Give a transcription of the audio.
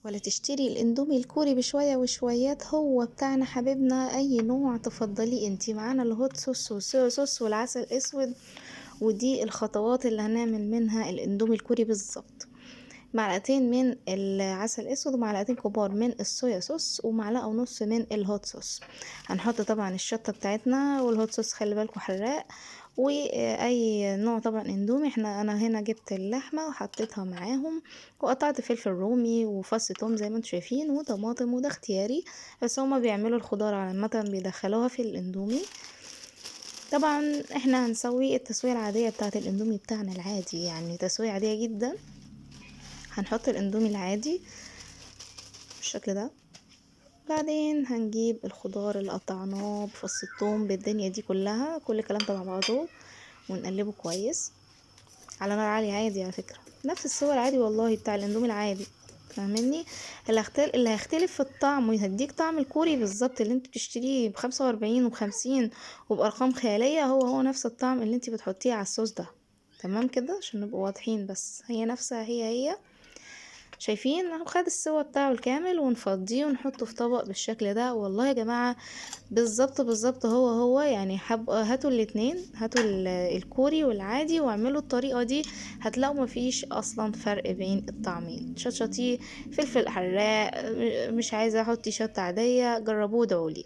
ولا تشتري الاندومي الكوري بشوية وشويات، هو بتاعنا حبيبنا، اي نوع تفضليه انتي. معانا ال hot sauce وال soya sauce والعسل الاسود، ودي الخطوات اللي هنعمل منها الاندومي الكوري بالظبط. معلقتين من العسل الاسود ومعلقتين كبار من ال soya sauce ومعلقة ونص من ال hot sauce. هنحط طبعا الشطة بتاعتنا وال hot sauce، خلي بالكم حراق، واي نوع طبعا اندومي. انا هنا جبت اللحمة وحطيتها معاهم، وقطعت فلفل رومي وفص توم زي ما انتم شايفين وطماطم، وده اختياري بس هما بيعملوا الخضار عامة بيدخلوها في الاندومي. طبعا احنا هنسوي التسوية العادية بتاعت الاندومي بتاعنا العادي، يعني تسوية عادية جدا. هنحط الاندومي العادي بالشكل ده، بعدين هنجيب الخضار اللي قطعناه بفص الثوم بالدنيا دي كلها، كل الكلام ده مع بعضه، ونقلبه كويس على نار عالية عادي. على فكرة نفس الصور عادي والله بتاع الاندومي العادي، فاهميني؟ اللي هيختلف في الطعم ويهديك طعم الكوري بالظبط اللي انت بتشتريه بخمسة وأربعين وبخمسين وبأرقام خيالية، هو هو نفس الطعم اللي انت بتحطيه على الصوص ده. تمام كده عشان نبقى واضحين، بس هي نفسها هي هي. شايفين اهو خد السوا بتاعه الكامل، ونفضيه ونحطه في طبق بالشكل ده. والله يا جماعة بالظبط بالظبط هو هو، يعني هاتوا الاتنين، هاتوا الكوري والعادي واعملوا الطريقة دي، هتلاقوا مفيش اصلا فرق بين الطعمين. شطشطيه فلفل حراق، مش عايزة احطي شطة عادية، جربوه ودعولي.